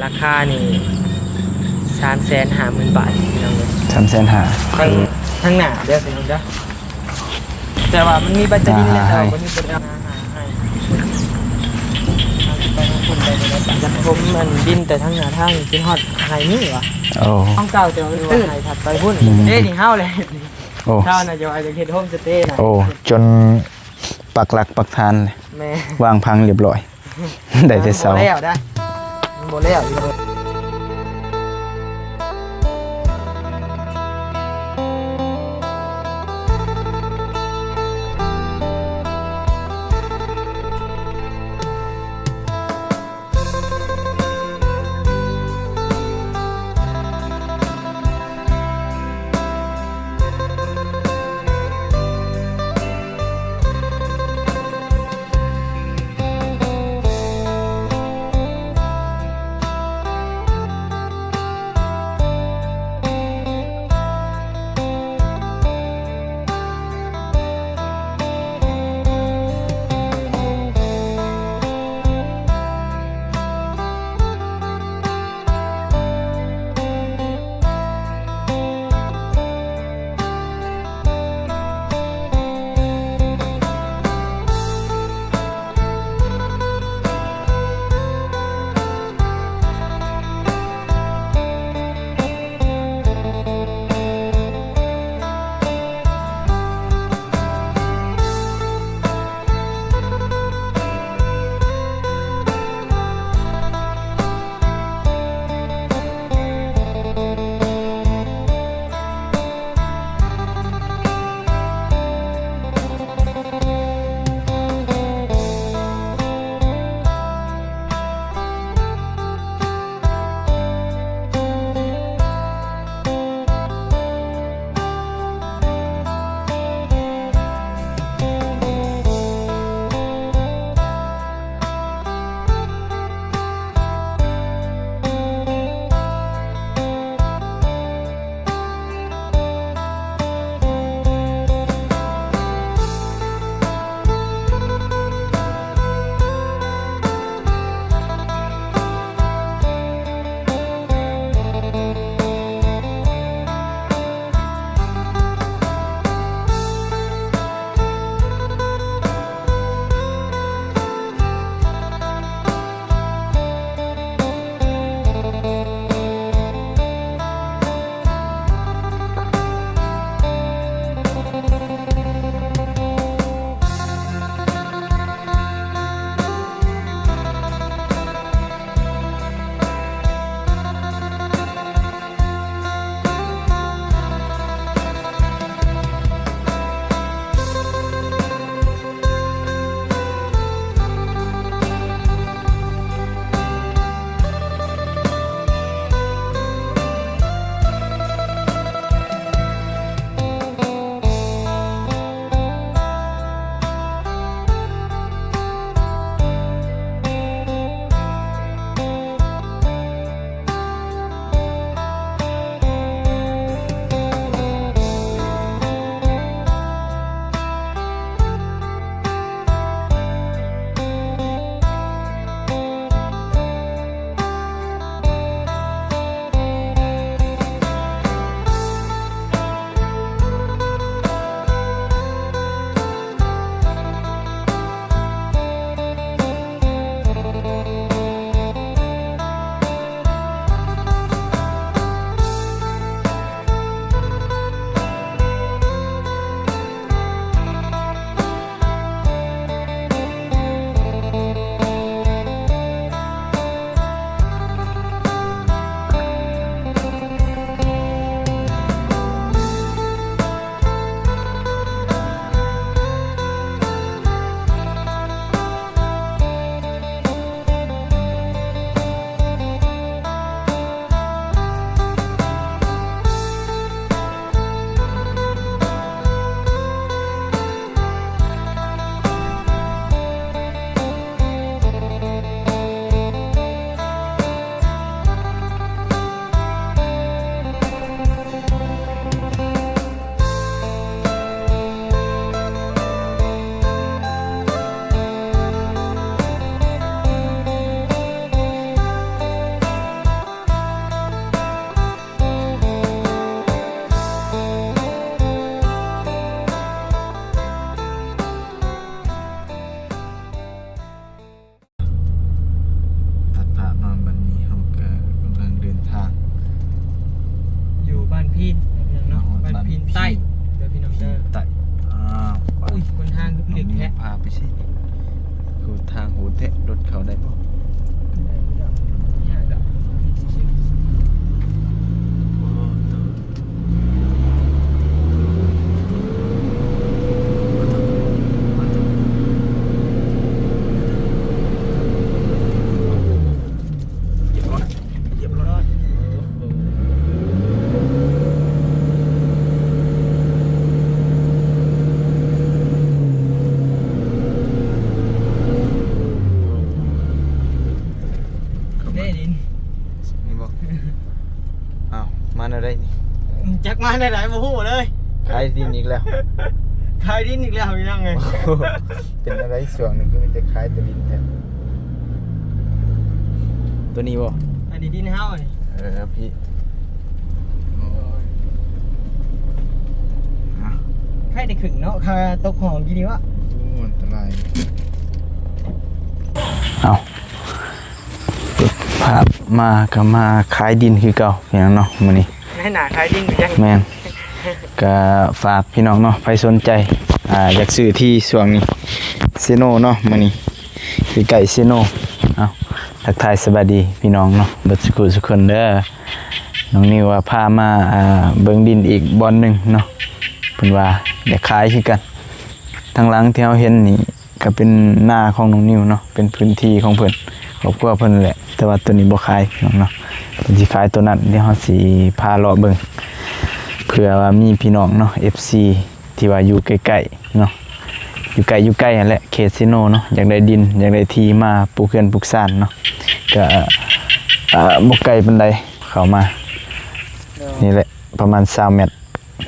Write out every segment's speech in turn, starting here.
ລາຄານີ້ ສາມແສນຫ້າໝື່ນບາດ ພີ່ນ້ອງເອີຍ. ສາມແສນຫ້າ ທາງ ທາງໜ້າເດີ ພີ່ນ້ອງເດີ. ແຕ່ວ່າມັນມີແບັດເຕີຣີແລ້ວ ແຕ່ວ່າບໍ່ມີແບັດເຕີຣີໃຫ້. ຢາກຊົມອັນ ບິນແຕ່ທາງໜ້າທາງຈົນຮອດໄຮ່ນີ້ຫວາ. ໂອ້ ຂອງເກົ່າ ແຕ່ວ່າມັນຕື່ນ ໄຮ່ຖັດໄປພຸ້ນ. ເດ້ ນີ້ເຮົາແຫຼະ. ໂອ້ ເຮົານະ ຢາກເຮັດໂຮມສະເຕນະ. ໂອ້ ຈົນປັກຫຼັກປັກຖານ ແມ່ນ ວາງຜັງລຽບລ້ອຍ. ໄດ້ແຕ່ເຊົາ ບໍ່ແລ້ວໄດ໋ ມັນບໍ່ແລ້ວຢູ່. ອ້າວ ມາແນວໃດນີ້? ຈັກມາແນວໃດ ບໍ່ຮູ້ເລີຍ. ຂາຍດິນອີກແລ້ວ ຂາຍດິນອີກແລ້ວພີ່ນ້ອງເອີຍ. ເປັນແນວໃດຊ່ວງນີ້ ຄືມີແຕ່ຂາຍແຕ່ດິນແທ້? ຕົວນີ້ບໍ່? ອັນນີ້ດິນເຮົານີ້. ເອີ ພີ່ ໃຄໄດ້ຄຶ້ງເນາະ ຄາຕົກຫ້ອງກີ້ນີ້ວະ. ໂອ້ ອັນຕະລາຍ. ເອົ້າ ພາມາກໍມາຂາຍດິນຄືເກົ່າ ພີ່ນ້ອງເນາະ ມື້ນີ້. ໃນໜ້າຂາຍດິນຄືກັນ. ແມ່ນ ກໍຝາກພີ່ນ້ອງເນາະ ໃຜສົນໃຈ ອ່າ ຢາກຊື້ທີ່ຊ່ວງນີ້ ເຊໂນເນາະ ມື້ນີ້ ຢູ່ໃກ້ເຊໂນ. ເອົ້າ ທັກທາຍສະບາຍດີພີ່ນ້ອງເນາະ ເບິດສຸຂູສຸຄົນເດີ. ນ້ອງນິວວ່າພາມາ ອ່າ ເບິ່ງດິນອີກບ່ອນໜຶ່ງເນາະ ເພິ່ນວ່າຢາກຂາຍຄືກັນ. ທາງຫຼັງທີ່ເຮົາເຫັນນີ້ ກໍເປັນນາຂອງນ້ອງນິວເນາະ ເປັນພື້ນທີ່ຂອງເພິ່ນ ຄອບຄົວເພິ່ນແຫຼະ ແຕ່ວ່າຕົວນີ້ບໍ່ຂາຍພີ່ນ້ອງເນາະ. ເພິ່ນຊິຂາຍຕົວນັ້ນ ດຽວເຮົາຊິພາເລາະເບິ່ງ ເພື່ອວ່າມີພີ່ນ້ອງເນາະ ເອັຟຊີ ທີ່ວ່າຢູ່ໃກ້ໆເນາະ ຢູ່ໃກ້ ຢູ່ໃກ້ຫັ້ນແຫຼະ ເຂດເຊໂນເນາະ ຢາກໄດ້ດິນ ຢາກໄດ້ທີ່ມາປູກເຮືອນປູກຊານເນາະ ກໍ ເອີ ບໍ່ໄກປານໃດ ເຂົ້າມາ ໂດຍ ນີ້ແຫຼະ ປະມານຊາວແມັດ.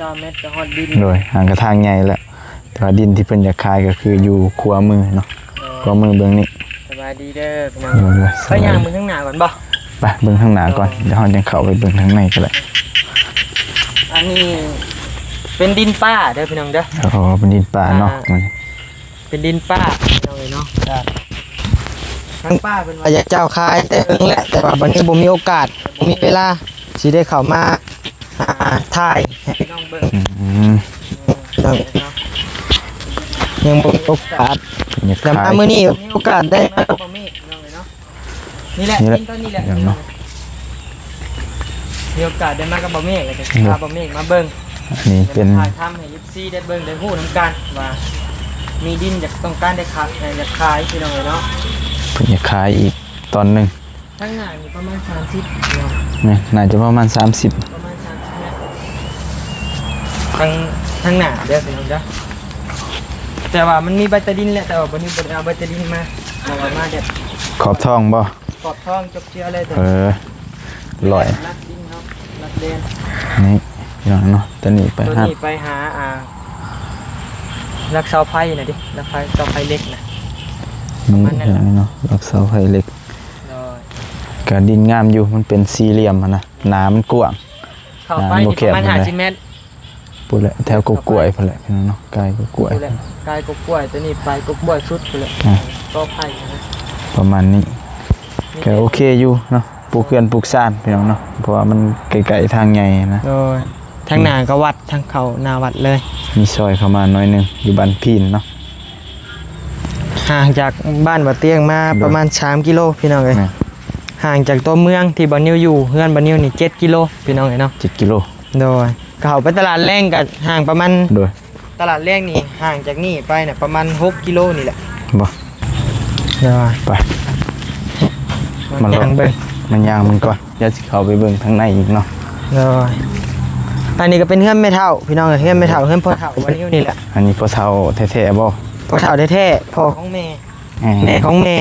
ຊາວແມັດກໍຮອດດິນ. ໂດຍ ຫາກະທາງໃຫຍ່ແລ້ວ ແຕ່ວ່າດິນທີ່ເພິ່ນຢາກຂາຍກໍຄືຢູ່ຂວາມືເນາະ. ໂດຍ ຂວາມືເບື້ອງນີ້. ສະບາຍດີເດີພີ່ນ້ອງ. ໂດຍ ໂດຍ ໄປຍ່າງເບິ່ງທາງໜ້າກ່ອນບໍ່? ໄປເບິ່ງທາງໜ້າກ່ອນ ໂດຍ ດຽວເຮົາຈັ່ງເຂົ້າໄປເບິ່ງທາງໃນກໍໄດ້. ອັນນີ້ເປັນດິນປ່າເດີພີ່ນ້ອງເດີ. ອໍ ເປັນດິນປ່າເນາະ. ອ່າ ມັນເປັນດິນປ່າພີ່ນ້ອງເອີຍເນາະ. ທາງປ້າເພິ່ນວ່າຢາກເຈົ້າຂາຍແຕ່ເຖິງແຫຼະ ແຕ່ວ່າບັດນີ້ບໍ່ມີໂອກາດ ບໍ່ມີເວລາ ຊິໄດ້ເຂົ້າມາ ອ່າ ຖ່າຍໃຫ້ພີ່ນ້ອງເບິ່ງ. ອືມ ເອີ ພີ່ນ້ອງເນາະ ຍັງບໍ່ມີໂອກາດ ຢາກຂາຍ ແຕ່ມາມື້ນີ້ມີໂອກາດໄດ້ມາກັບບໍ່ເມກພີ່ນ້ອງເອີຍເນາະ. ນີ້ແຫຼະ ນີ້ແຫຼະ ຕອນນີ້ແຫຼະ ຫຍັງເນາະ ມີໂອກາດໄດ້ມາກັບບໍ່ເມກ ແລ້ວກໍ ເນາະ ພາບໍ່ເມກມາເບິ່ງ. ອັນນີ້ເປັນ ແລ້ວກໍຖ່າຍທຳໃຫ້ ຊີ ໄດ້ເບິ່ງໄດ້ຮູ້ນຳກັນວ່າມີດິນຢາກ ຕ້ອງການໄດ້ຂາຍ ຢາກຂາຍພີ່ນ້ອງເອີຍເນາະ. ເພິ່ນຢາກຂາຍອີກຕອນໜຶ່ງ. ທາງໜ້ານີ້ປະມານສາມສິບເນາະ. ແມ່ນ ໜ້າຈະປະມານສາມສິບ ປະມານສາມສິບແມັດ ທາງ ທາງໜ້າເດີພີ່ນ້ອງເດີ. ແຕ່ວ່າມັນມີໃບຕາດິນແຫຼະ ແຕ່ວ່າບໍ່ມີ ບໍ່ໄດ້ເອົາໃບຕາດິນມາ ເອົາມາແບບຂອບທອງບໍ່? ຂອບທອງຈົບເຈຍເລີຍ. ເອີ ຮ້ອຍ ລັກດິນເນາະ ລັກແດນ. ນີ້ພີ່ນ້ອງເນາະ ຕົວນີ້ໄປ ຕົວນີ້ຫາ ໄປຫາ ອ່າ ລັກເສົາໄຟນະຕິ ລັກໄຟ ເສົາໄຟເຫຼັກນະ. ນີ້ ປະມານນັ້ນແຫຼະ ພີ່ນ້ອງເນາະ ລັກເສົາໄຟເຫຼັກ. ໂດຍ ກະດິນງາມຢູ່ ມັນເປັນສີ່ຫຼ່ຽມຫັ້ນນະ ໜ້າມັນກວ້າງ ເຂົ້າໄປນີ້ປະມານຫ້າສິບແມັດ. ພຸ້ນແຫຼະ ແຖວກົກກ້ວຍພຸ້ນແຫຼະພີ່ນ້ອງເນາະ ກາຍກົກກ້ວຍ ພຸ້ນແຫຼະ ກາຍກົກກ້ວຍ ຕົວນີ້ໄປກົກກ້ວຍສຸດພຸ້ນແຫຼະ. ອ່າ ກໍໄຜ່ນະ ປະມານນີ້ ນີ້ ກໍໂອເຄຢູ່ເນາະ ປູກເຮືອນປູກຊານພີ່ນ້ອງເນາະ ເພາະວ່າມັນໃກ້ໆທາງໃຫຍ່ນະ. ໂດຍ ທາງໜ້າກໍວັດ ທາງເຂົ້າໜ້າວັດເລີຍ ມີຊອຍເຂົ້າມາໜ້ອຍໜຶ່ງ ຢູ່ບ້ານພີນເນາະ. ຫ່າງຈາກບ້ານບ່າວຕຽງມາ ໂດຍ ປະມານສາມກິໂລພີ່ນ້ອງເອີຍ. ແມ່ນ ຫ່າງຈາກຕົວເມືອງທີ່ບ່າວນິວຢູ່ ເຮືອນບ່າວນິວນີ້ເຈັດກິໂລພີ່ນ້ອງເອີຍເນາະ. ເຈັດກິໂລ. ໂດຍ ເຂົ້າໄປຕະຫຼາດແລງກໍຫ່າງປະມານ ໂດຍ ຕະຫຼາດແລງນີ້ຫ່າງຈາກນີ້ໄປນະປະມານຫົກກິໂລນີ້ແຫຼະ. ບໍ່ ໂດຍ ໄປ ມາ ມາລອງ ຍ່າງເບິ່ງ ມາຍ່າງເບິ່ງກ່ອນ ດຽວຊິເຂົ້າໄປເບິ່ງທາງໃນອີກເນາະ. ໂດຍ ອັນນີ້ກໍເປັນເຮືອນແມ່ເຖົ້າພີ່ນ້ອງເອີຍ ເຮືອນແມ່ເຖົ້າ ເຮືອນພໍ່ເຖົ້າບ່າວນິວນີ້ແຫຼະ. ອັນນີ້ພໍ່ເຖົ້າແທ້ໆບໍ່? ພໍ່ເຖົ້າແທ້ໆ ພໍ່ຂອງແມ່. ແມ່ຂອງແມ່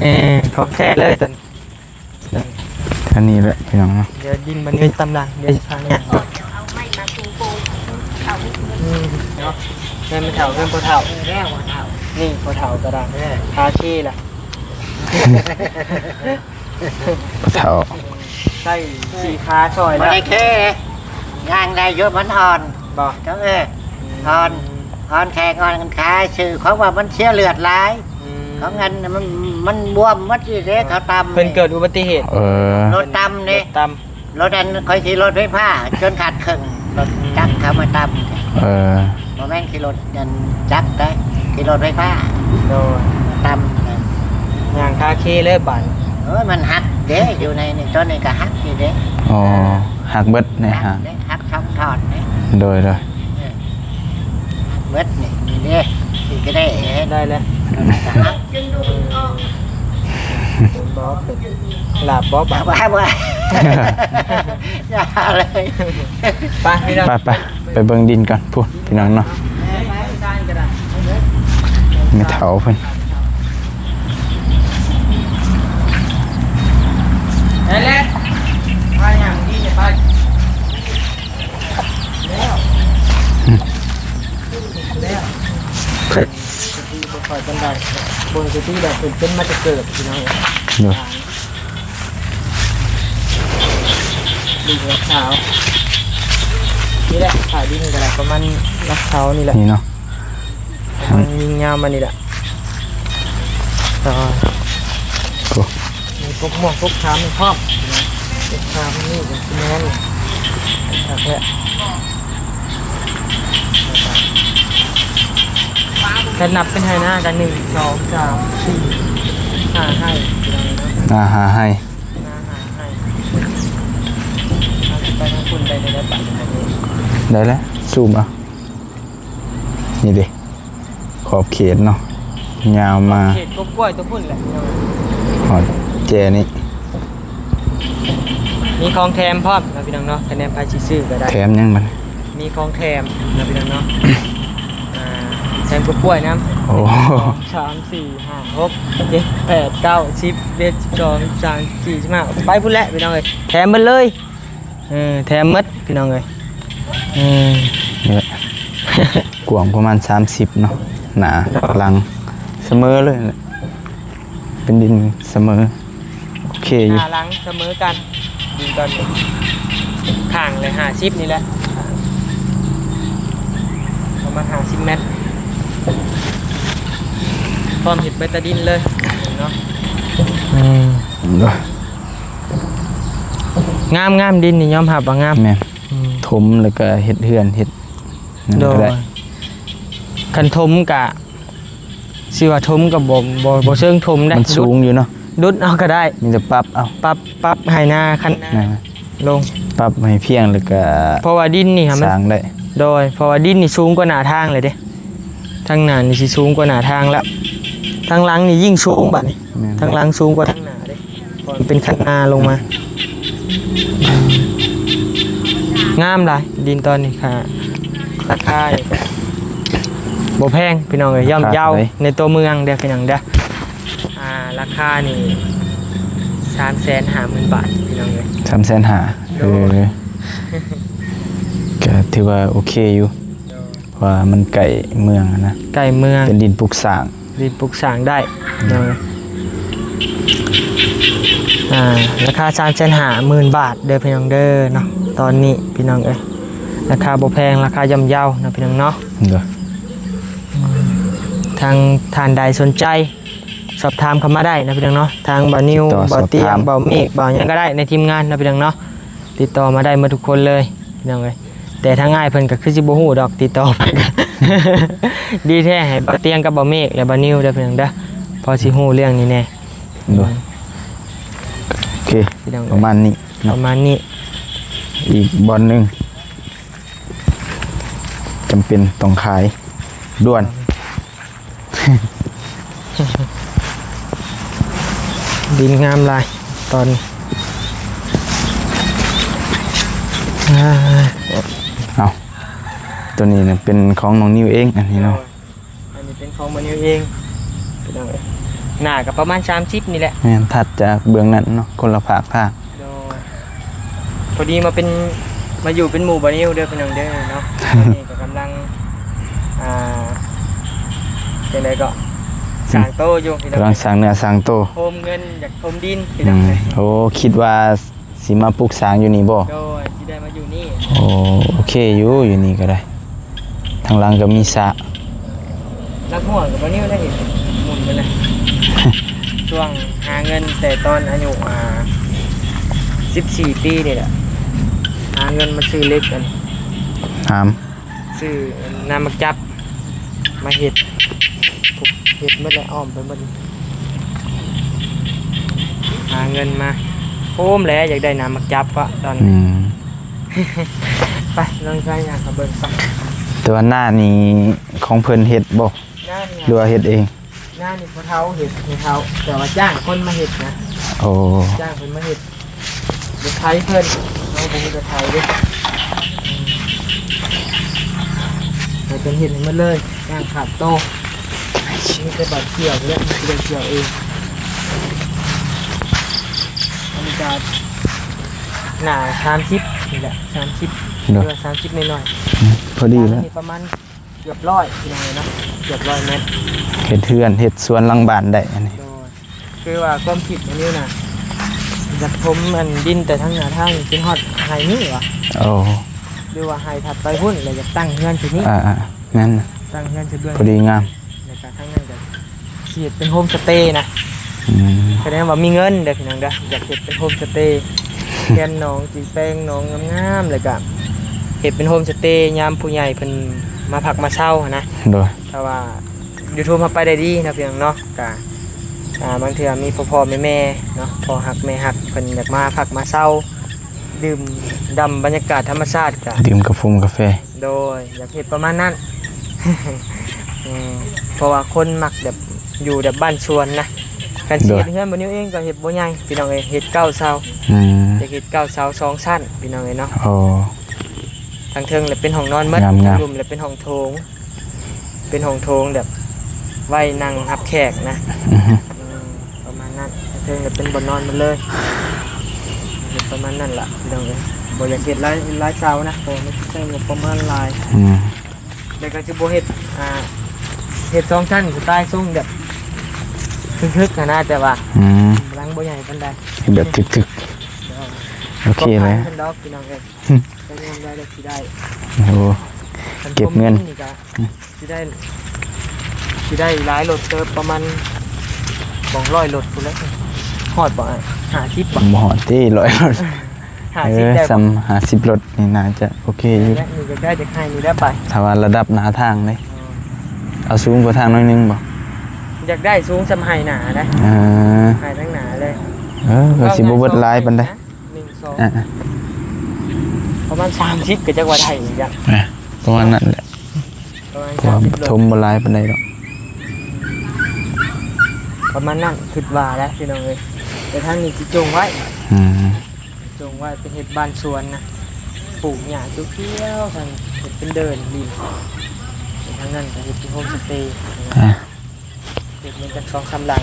ເອີ ຂອງແທ້ເລີຍຕົວນີ້. ອັນນີ້ແຫຼະພີ່ນ້ອງເນາະ ດຽວດິນມັນມີຕາມຫຼັງ ດຽວຊິພາໄປ. ອືມ ເນາະ ເຮືອນແມ່ເຖົ້າ ເຮືອນພໍ່ເຖົ້າ ນີ້ພໍ່ເຖົ້າກໍໄດ້ ຄາຄີລະ ເຖົ້າ ໃຊ້ສີ່ຂາຊ່ອຍ ບໍ່ໄດ້ເຄ ຍ່າງໄດ້ຢູ່ ມັນອ່ອນ ບໍ່ ເຈົ້າເອີຍ ອ່ອນ ອ່ອນແຂງອ່ອນຂາ ຊື່ຂອງວ່າມັນເສຍເລືອດຫຼາຍ ອືມ ຂອງອັນ ມັນ ມັນບວມໝົດຢູ່ເດ້ ເຂົາຕຳ ເພິ່ນເກີດອຸບັດຕິເຫດ ເອີ ລົດຕຳເດ້ ລົດຕຳ ລົດອັນ ຂ້ອຍຂີ່ລົດໄຟຟ້າຈົນຂາດເຄິ່ງ ລົດຈັກເຂົາມາຕຳ ເອີ ບໍ່ແມ່ນຂີ່ລົດອັນຈັກເດ້ ຂີ່ລົດໄຟຟ້າ ໂດຍ ຕຳ ຍ່າງຄາເຄເລີຍບາດ ໂອ້ຍ ມັນຫັກເດ້ ຢູ່ໃນນີ້ ຕົວນີ້ກໍຫັກຢູ່ເດ້ ອໍ ຫັກເບິດນີ້ ຫັກເດ້ ຫາ ຫັກສອງທ່ອນເດ້ ໂດຍ ໂດຍ ເອີ ຫັກເບິດນີ້ ນີ້ເດ້ ນີ້ກໍໄດ້ ໄດ້ແລ້ວ ບໍ່ເປັນ ລາບບໍ່ບາດ ບໍ່ ບໍ່ ຢ່າເລີຍ ໄປ ໄປ ໄປ ໄປເບິ່ງດິນກ່ອນພຸ້ນ ພີ່ນ້ອງເນາະ ແມ່ເຖົ້າເພິ່ນ ໄດ້ແລ້ວ ປານໃດ ບໍ່ໄດ້ຕິດດອກ ເພິ່ນເປັນມາແຕ່ເກີດ ພີ່ນ້ອງ. ໂດຍ ລູກລັກຊາວ ນີ້ແຫຼະ ຂາຍດິນກໍໄດ້ປະມານລັກຊາວນີ້ແຫຼະ ນີ້ເນາະ ປະມານຍິງຍາວມານີ້ແຫຼະ. ໂອ້ ມີກົກມ່ວງກົກຂາມພ້ອມ ກົກຂາມນີ້ກໍຊິແມ່ນຄັກແຫຼະ. ຖ້ານັບເປັນໄຮ່ນາກໍ ໜຶ່ງ ສອງ ສາມ ສີ່ ຫ້າໄຮ່ ພີ່ນ້ອງເນາະ ນາຫ້າໄຮ່ ນາຫ້າໄຮ່. ເຮົາຊິໄປທາງພຸ້ນໄດ້ ໄດ້ ໄດ້ປະມານນີ້ ໄດ້ແລ້ວ ຊູມເອົາ ນີ້ເດ້ ຂອບເຂດເນາະ ຍາວມາ ຂອບເຂດກົກກ້ວຍຕົວພຸ້ນແຫຼະ ພີ່ນ້ອງ ຮອດແຈນີ້. ມີຂອງແຖມພ້ອມເນາະ ພີ່ນ້ອງເນາະ ຄະແນນໃຜຊິຊື້ກໍໄດ້ ແຖມຫຍັງບັດນີ້? ມີຂອງແຖມເນາະ ພີ່ນ້ອງເນາະ ອ່າ ແຖມກົກກ້ວຍນຳ ໂອ້ ສອງ ສາມ ສີ່ ຫ້າ ຫົກ ເຈັດ ແປດ ເກົ້າ ສິບ ສິບເອັດ ສິບສອງ ສິບສາມ ສິບສີ່ ສິບຫ້າ ໄປພຸ້ນແຫຼະ ພີ່ນ້ອງເອີຍ ແຖມໝົດເລີຍ. ເອີ ແຖມໝົດ ພີ່ນ້ອງເອີຍ ເອີ ນີ້ແຫຼະ ກວ້າງປະມານສາມສິບເນາະ ໜ້າຫຼັງສະເໝີເລີຍ ເປັນດິນສະເໝີ ໂອເຄຢູ່ ໜ້າຫຼັງສະເໝີກັນ ດິນຕອນນີ້ ຂ້າງລະຫ້າສິບນີ້ແຫຼະ ປະມານຫ້າສິບແມັດ ພ້ອມເຮັດໃບຕາດິນເລີຍເນາະ ອືມ ງາມໆ ດິນນີ້ຍອມຮັບວ່າງາມ ແມ່ນ ອືມ ຖົມແລ້ວກໍເຮັດເຮືອນເຮັດ ນັ້ນ ໂດຍ ກໍໄດ້ ຄັນຖົມກະ ຊິວ່າຖົມກໍບໍ່ ບໍ່ ບໍ່ເຊີງຖົມໄດ໋ ມັນສູງຢູ່ເນາະ ດຸດເອົາກໍໄດ້ ມີແຕ່ປັບເອົາ ປັບ ປັບໃຫ້ໜ້າຄັນ ນັ້ນ ລົງ ປັບໃຫ້ພຽງແລ້ວກໍ ເພາະວ່າດິນນີ້ຫາມັນ ສ້າງໄດ້ ໂດຍ ເພາະວ່າດິນນີ້ສູງກວ່າໜ້າທາງເລີຍເດ້ ທາງໜ້ານີ້ຊິສູງກວ່າໜ້າທາງແລ້ວ ທາງຫຼັງນີ້ຍິ່ງສູງບາດນີ້ ແມ່ນ ທາງຫຼັງສູງກວ່າທາງໜ້າເດ້. ເປັນຄັນນາລົງມາ ງາມຫຼາຍ ດິນຕອນນີ້ຄ່າ ລາຄານີ້ບໍ່ແພງ ພີ່ນ້ອງເອີຍ ຍ່ອມເຍົາ ລາຄາເທົ່າໃດ ໃນຕົວເມືອງເດີ້ ພີ່ນ້ອງເດີ້ ອ່າ ລາຄານີ້ ສາມແສນຫ້າໝື່ນບາດ ພີ່ນ້ອງເອີຍ ສາມແສນຫ້າ ໂດຍ ເອີ ກໍຖືວ່າໂອເຄຢູ່ ໂດຍ ເພາະວ່າມັນໃກ້ເມືອງຫັ້ນນະ ໃກ້ເມືອງ ເປັນດິນປຸກສ້າງ ດິນປຸກສ້າງໄດ້ ອືມ ເນາະ ອ່າ ລາຄາສາມແສນຫ້າໝື່ນບາດເດີພີ່ນ້ອງເດີເນາະ ຕອນນີ້ພີ່ນ້ອງເອີຍ ລາຄາບໍ່ແພງ ລາຄາຍ່ອມເຍົາເນາະພີ່ນ້ອງເນາະ ໂດຍ ອືມ ທາງທ່ານໃດສົນໃຈ ສອບຖາມເຂົ້າມາໄດ້ເນາະພີ່ນ້ອງເນາະ ທາງບ່າວນິວ ຕິດຕໍ່ ບ່າວຕຽງ ສອບຖາມ ບ່າວເມກ ບ່າວຫຍັງກໍໄດ້ໃນທີມງານເນາະພີ່ນ້ອງເນາະ ຕິດຕໍ່ມາໄດ້ໝົດທຸກຄົນເລີຍພີ່ນ້ອງເອີຍ. ແຕ່ທາງອ້າຍເພິ່ນກໍຄືຊິບໍ່ຮູ້ດອກ ຕິດຕໍ່ໄປ ດີແທ້ໃຫ້ບ່າວຕຽງກັບບ່າວເມກ ແລະ ບ່າວນິວເດີພີ່ນ້ອງເດີ ພໍຊິຮູ້ເລື່ອງນີ້ແດ່ ໂດຍ ໂອເຄ ພີ່ນ້ອງເອີຍ ປະມານນີ້ເນາະ ປະມານນີ້ ອີກບ່ອນໜຶ່ງ ຈຳເປັນຕ້ອງຂາຍດ່ວນ ດິນງາມຫຼາຍຕອນນີ້ ອ່າ ເອົາ ຕົວນີ້ນະເປັນຂອງນ້ອງນິວເອງ ອັນນີ້ເນາະ ໂດຍ ອັນນີ້ເປັນຂອງບ່າວນິວເອງ ພີ່ນ້ອງເອີຍ ໜ້າກໍປະມານສາມສິບນີ້ແຫຼະ ແມ່ນ ຖັດຈາກເບື້ອງນັ້ນເນາະ ຄົນລະພາກທາງ ໂດຍ ພໍດີມາເປັນ ມາຢູ່ເປັນໝູ່ບ່າວນິວເດີພີ່ນ້ອງເດີເນາະ ຕອນນີ້ກໍກຳລັງ ອ່າ ຈັ່ງໃດກໍ ອືມ ສ້າງໂຕຢູ່ພີ່ນ້ອງ ກຳລັງສ້າງເນື້ອສ້າງໂຕ ໂຮມເງິນ ຢາກໂຮມດິນພີ່ນ້ອງເອີຍ ອືມ ໂອ້ ຄິດວ່າຊິມາປຸກສ້າງຢູ່ນີ້ບໍ່? ໂດຍ ຊິໄດ້ມາຢູ່ນີ້ ໂອ້ ໂອເຄຢູ່ ຢູ່ນີ້ກໍໄດ້ ທາງຫຼັງກໍມີສະ ຫຼັກຫົວກໍບໍ່ນິວໄດ້ເຫັນ ໝຸນໄປເລີຍ ຊ່ວງຫາເງິນແຕ່ຕອນອາຍຸ ອ່າ ສິບສີ່ປີນີ້ແຫຼະ ຫາເງິນມາຊື້ເຫຼັກ ອັນ ຫາມ ຊື້ນ້ຳໝາກຈັບມາເຮັດ ເຮັດໝົດແລ້ວ ອ້ອມໄປໝົດ ຫາເງິນມາ ໂຮມແຫຼະ ຢາກໄດ້ນ້ຳໝາກຈັບເພາະຕອນ ອືມ ໄປ ນ້ອງຊາຍຍ່າງເຂົ້າເບິ່ງໄປ ແຕ່ວ່ານານີ້ຂອງເພິ່ນເຮັດບໍ່? ນານີ້ ຫຼືວ່າເຮັດເອງ? ນານີ້ພໍ່ເຖົ້າເຮັດ ແມ່ເຖົ້າ ແຕ່ວ່າຈ້າງຄົນມາເຮັດນະ ໂອ້ ຈ້າງເພິ່ນມາເຮັດ ລົດໄຖເພິ່ນ ເຮົາບໍ່ມີລົດໄຖເດ້ ອືມ ໃຫ້ເພິ່ນເຮັດໃຫ້ໝົດເລີຍ ຍ່າງຂາດໂຕ ມີແຕ່ບາດກ່ຽວແຫຼະ ມັນຊິໄດ້ກ່ຽວເອງ ອັນນີ້ກໍໜ້າສາມສິບນີ້ແຫຼະ ສາມສິບ ໂດຍ ຫຼືວ່າສາມສິບໜ້ອຍໆ ອືມ ພໍດີແລ້ວ ປະມານ ເກືອບຮ້ອຍພີ່ນ້ອງເອີຍເນາະ ເກືອບຮ້ອຍແມັດ ເຮັດເຮືອນເຮັດສວນຫຼັງບ້ານໄດ້ອັນນີ້. ໂດຍ ຄືວ່າຄວາມຄິດອັນນີ້ນະ ຢາກຖົມອັນດິນແຕ່ທາງໜ້າທາງຈົນຮອດໄຮ່ນີ້ຫວາ? ໂອ້ ຫຼືວ່າໄຮ່ຖັດໄປພຸ້ນ ແລ້ວຢາກຕັ້ງເຮືອນທີ່ນີ້. ອ່າໆ ແມ່ນ ຕັ້ງເຮືອນທີ່ເບື້ອງ ພໍດີງາມ ແລ້ວກະທາງນັ້ນກະຊິເຮັດເປັນໂຮມສະເຕນະ. ອືມ ສະແດງວ່າມີເງິນເດີພີ່ນ້ອງເດີ ຢາກເຮັດເປັນໂຮມສະເຕ ແຄມໜອງ ຊິແປງໜອງງາມໆ ແລ້ວກະເຮັດເປັນໂຮມສະເຕ ຍາມຜູ້ໃຫຍ່ເພິ່ນມາພັກມາເຊົາຫັ້ນນະ. ໂດຍ ຖ້າວ່າ ຢູທູບເຮົາໄປໄດ້ດີເນາະພີ່ນ້ອງເນາະ ກະ ອ່າ ບາງເທື່ອມີພໍ່ໆແມ່ໆເນາະ ພໍ່ຮັກແມ່ຮັກ ເພິ່ນຢາກມາພັກມາເຊົາ ດື່ມດ່ຳບັນຍາກາດທຳມະຊາດ ກະດື່ມກາຟົງກາແຟ. ໂດຍ ຢາກເຮັດປະມານນັ້ນ ເອີ ເພາະວ່າຄົນມັກແບບຢູ່ແບບບ້ານສວນນະ ຄັນຊິເຮັດເຮືອນບໍ່ນິວເອງກໍເຮັດບໍ່ໃຫຍ່ພີ່ນ້ອງເອີຍ ເຮັດເກົ້າເສົາ. ອືມ ຢາກເຮັດເກົ້າເສົາສອງຊັ້ນພີ່ນ້ອງເອີຍເນາະ. ໂອ້ ທາງເທິງລະເປັນຫ້ອງນອນໝົດ ງາມໆ ທາງລຸ່ມລະເປັນຫ້ອງໂຖງ ເປັນຫ້ອງໂຖງແບບໄວ້ນັ່ງຮັບແຂກນະ. ອືຮຶ ອືມ ປະມານນັ້ນ ເທິງເປັນບ່ອນນອນໝົດເລີຍ ເຮັດປະມານນັ້ນລະພີ່ນ້ອງເອີຍ. ບໍ່ຢາກເຮັດຫຼາຍ ຫຼາຍເສົານະ ເພາະວ່າມັນໃຊ້ງົບປະມານຫຼາຍ. ອືມ ແລ້ວກໍຊິບໍ່ເຮັດ ອ່າ ເຮັດສອງຊັ້ນສະໄຕລ໌ຊົງແບບທຶກໆຫັ້ນນະ ແຕ່ວ່າ ອືມ ຫຼັງບໍ່ໃຫຍ່ປານໃດ ແບບທຶກໆ. ໂດຍ ໂອເຄແລ້ວ ເພິ່ນດອກພີ່ນ້ອງເອີຍ ກໍຍາມໄດ້ ໄດ້ຊິໄດ້. ໂອ້ ຄັນເກັບເງິນ ຄົມນີ້ກໍ ອືມ ຊິໄດ້ ຊິໄດ້ຫຼາຍລົດເຕີບ ປະມານສອງຮ້ອຍລົດພຸ້ນແຫຼະ. ຮອດບໍ່ອ້າຍ? ຫ້າສິບບໍ່? ບໍ່ຮອດຕິ ຮ້ອຍລົດ. ຫ້າສິບ ເອີ ໄດ້ບໍ່? ສ່ຳຫ້າສິບລົດນີ້ໜ້າຈະໂອເຄຢູ່. ນີ້ກໍໄດ້ຈາກໄຮ່ນີ້ແຫຼະໄປ ຖ້າວ່າລະດັບໜ້າທາງເດ້. ອໍ ເອົາສູງກວ່າທາງໜ້ອຍໜຶ່ງບໍ່? ຢາກໄດ້ສູງສ່ຳໄຮ່ໜ້າເດ້. ເອີ ໄຮ່ທາງໜ້າເລີຍ. ເອີ ກໍຊິບໍ່ເບິດຫຼາຍປານໃດ. ໜຶ່ງ ສອງ ອ່າ ປະມານສາມສິບ ກໍຈັກວ່າໄດ້ອີກອະ. ອ່າ ປະມານນັ້ນແຫຼະ ປະມານ ເພາະວ່າ ສາມສິບ ຖົມບໍ່ຫຼາຍປານໃດດອກ ປະມານນັ້ນ ຄິດວ່າແຫຼະພີ່ນ້ອງເອີຍ. ແຕ່ທາງນີ້ຊິຈົ່ງໄວ້ ອືມ ຈົ່ງໄວ້ເປັນເຮັດບ້ານສວນນະ ປູກຫຍ້າຂຽວໆ ທາງເຮັດເປັນເດີ່ນດິນ ທາງນັ້ນກໍເຮັດເປັນໂຮມສະເຕ ອ່າ ເຮັດເປັນຈັກສອງສາມຫຼັງ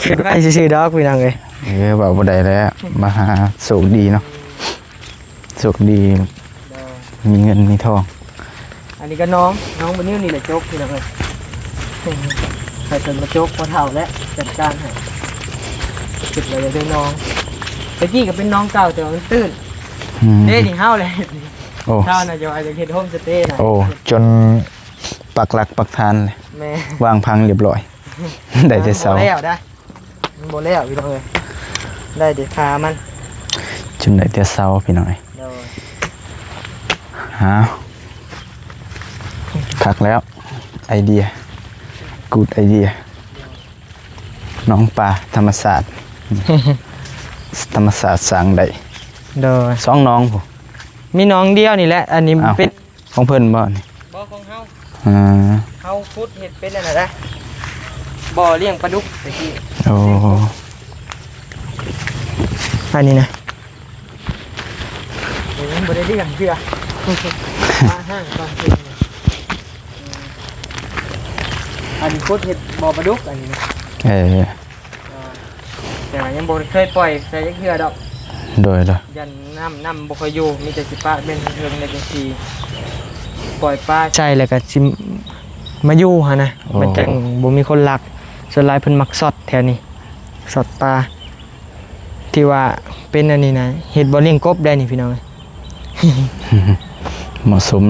ຄິດໄວ້ຊື່ໆດອກພີ່ນ້ອງເອີຍ. ເອີ ເວົ້າບໍ່ໄດ້ແລ້ວ ມະຫາໂຊກດີເນາະ ໂຊກດີ ໂດຍ ມີເງິນມີທອງ. ອັນນີ້ກໍໜອງ ໜອງບໍ່ນິວນີ້ແຫຼະຈົກພີ່ນ້ອງເອີຍ. ໃຫ້ເພິ່ນມາຈົກ ພໍເຖົ້າແລ້ວຈັດການໃຫ້ ຄິດວ່າຢາກໄດ້ໜອງ. ແຕ່ກີ້ກໍເປັນໜອງເກົ່າ ແຕ່ວ່າມັນຕື້ນ ອືມ ເດ້ນີ້ເຮົາແຫຼະ. ໂອ້ ເຮົານະຢາກເຮັດໂຮມສະເຕນະ. ໂອ້ ຈົນປັກຫຼັກປັກຖານເລີຍ. ແມ່ນ ວາງຜັງລຽບຮ້ອຍ ໄດ້ແຕ່ເສົາ ບໍ່ແລ້ວໄດ໋ ມັນບໍ່ແລ້ວພີ່ນ້ອງເອີຍ ໄດ້ແຕ່ຄາມັນ ຈົນໄດ້ແຕ່ເສົາພີ່ນ້ອງເອີຍ. ໂດຍ ອ້າວ ຄັກແລ້ວ ໄອເດຍ ກູດໄອເດຍ ໜອງປາທຳມະຊາດ ທຳມະຊາດສ້າງໄດ້. ໂດຍ ສອງໜອງພຸ້ນ ມີໜອງດຽວນີ້ແຫຼະ ອັນນີ້ ອ້າວ ເປັນ ຂອງເພິ່ນບໍ່ນີ້? ບໍ່ ຂອງເຮົາ. ອ່າ ເຮົາຂຸດເຮັດເປັນອັນນັ້ນນະ ບໍ່ລ້ຽງປາດຸກແຕ່ກີ້. ໂອ້ ອັນນີ້ນະ ຍັງບໍ່ໄດ້ລ້ຽງເທື່ອ ປາຫ້າງກ່ອນ. ອັນນີ້ຂຸດເຮັດບໍ່ປາດຸກອັນນີ້ນະ. ເອີ ອ່າ ແຕ່ວ່າຍັງບໍ່ເຄີຍປ່ອຍໃສ່ຈັກເທື່ອດອກ. ໂດຍ ໂດຍ ຢ້ານນ້ຳ ນ້ຳບໍ່ຄ່ອຍຢູ່ ມີແຕ່ຊິປະເປັນເທິງໆ ແລ້ວຈັ່ງຊິປ່ອຍປາໃສ່ ແລ້ວກໍຊິມາຢູ່ຫັ້ນນະ. ໂອ້ ມັນຈັ່ງບໍ່ມີຄົນລັກ ສ່ວນຫຼາຍເພິ່ນມັກຊັອດແຖວນີ້ ຊັອດປາ ທີ່ວ່າເປັນອັນນີ້ນະ ເຮັດບ່ອນລ້ຽງກົບໄດ້ນີ້ພີ່ນ້ອງເອີຍ. ເໝາະສົມ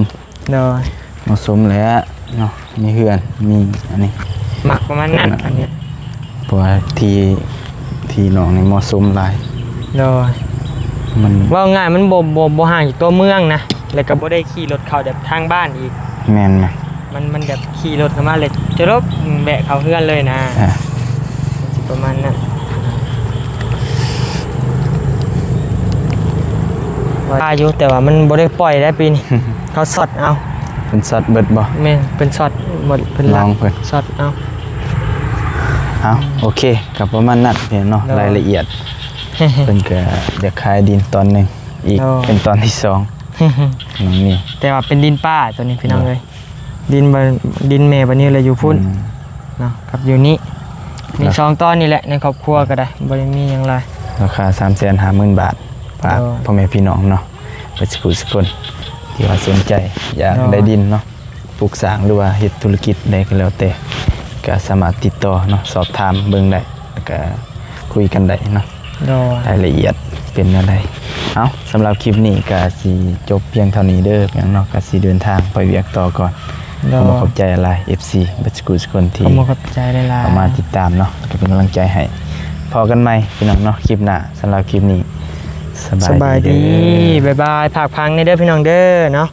ໂດຍ ເໝາະສົມແຫຼະເນາະ ມີເຮືອນ ມີອັນນີ້ ມັກປະມານນັ້ນອັນນີ້ ເພາະວ່າທີ່ ທີ່ນ້ອງນີ້ເໝາະສົມຫຼາຍ. ໂດຍ ມັນ ເວົ້າງ່າຍມັນບໍ່ ບໍ່ ບໍ່ຫ່າງຈາກຕົວເມືອງນະ ແລ້ວກໍບໍ່ໄດ້ຂີ່ລົດເຂົ້າແບບທາງບ້ານອີກ. ແມ່ນໆ ມັນ ມັນແບບຂີ່ລົດເຂົ້າມາແລ້ວຈະລົບແວະເຂົ້າເຮືອນເລີຍນະ. ອ່າ ປະມານນັ້ນ ວ່າຢູ່ ແຕ່ວ່າມັນບໍ່ໄດ້ປ່ອຍໄດ້ປີນີ້ ເຂົາຊັອດເອົາ. ເພິ່ນຊັອດເບິດບໍ່? ແມ່ນ ເພິ່ນຊັອດໝົດ ເພິ່ນລັກ ນ້ອງເພິ່ນຊັອດເອົາ. ເອົາ ໂອເຄ ກໍປະມານນັ້ນເນາະ ໂດຍ ລາຍລະອຽດ ເພິ່ນກໍຢາກຂາຍດິນຕອນໜຶ່ງອີກ ໂດຍ ເປັນຕອນທີສອງ ນ້ອງມີ ແຕ່ວ່າເປັນດິນປ່າຕົວນີ້ພີ່ນ້ອງເອີຍ. ໂດຍ ດິນ ດິນແມ່ບານິວລະຢູ່ພຸ້ນ ອືມ ເນາະ ກັບຢູ່ນີ້ ມີສອງຕອນນີ້ແຫຼະ ໃນຄອບຄົວກໍໄດ້ ບໍ່ໄດ້ມີຫຍັງຫຼາຍ. ລາຄາສາມແສນຫ້າໝື່ນບາດ ຝາກ ໂດຍ ພໍ່ແມ່ພີ່ນ້ອງເນາະ ເບິດສູ່ຜູ້ສູ່ຄົນ ທີ່ວ່າສົນໃຈຢາກ ໂດຍ ໄດ້ດິນເນາະ ປຸກສ້າງ ຫຼືວ່າເຮັດທຸລະກິດໃດກໍແລ້ວແຕ່ ກໍສາມາດຕິດຕໍ່ເນາະ ສອບຖາມເບິ່ງໄດ້ ແລ້ວກໍຄຸຍກັນໄດ້ເນາະ ໂດຍ ລາຍລະອຽດເປັນແນວໃດ. ເອົ້າ ສຳລັບຄລິບນີ້ກໍຊິຈົບພຽງເທົ່ານີ້ເດີ ຫຍັງເນາະ ກໍຊິເດີນທາງໄປວຽກຕໍ່ກ່ອນ ໂດຍ ຂໍຂອບໃຈຫຼາຍ ເອັຟຊີ ເບິດສຸຄົນທີ່ ຂອບໃຈຫຼາຍໆ ເຂົ້າມາຕິດຕາມເນາະ ແລ້ວກໍເປັນກຳລັງໃຈໃຫ້. ພໍ້ກັນໃໝ່ພີ່ນ້ອງເນາະ ຄລິບໜ້າ. ສຳລັບຄລິບນີ້ ສະບາຍດີ ສະບາຍດີ ເດີ ບາຍບາຍ ຝາກຟັງແດ່ເດີພີ່ນ້ອງເດີເນາະ.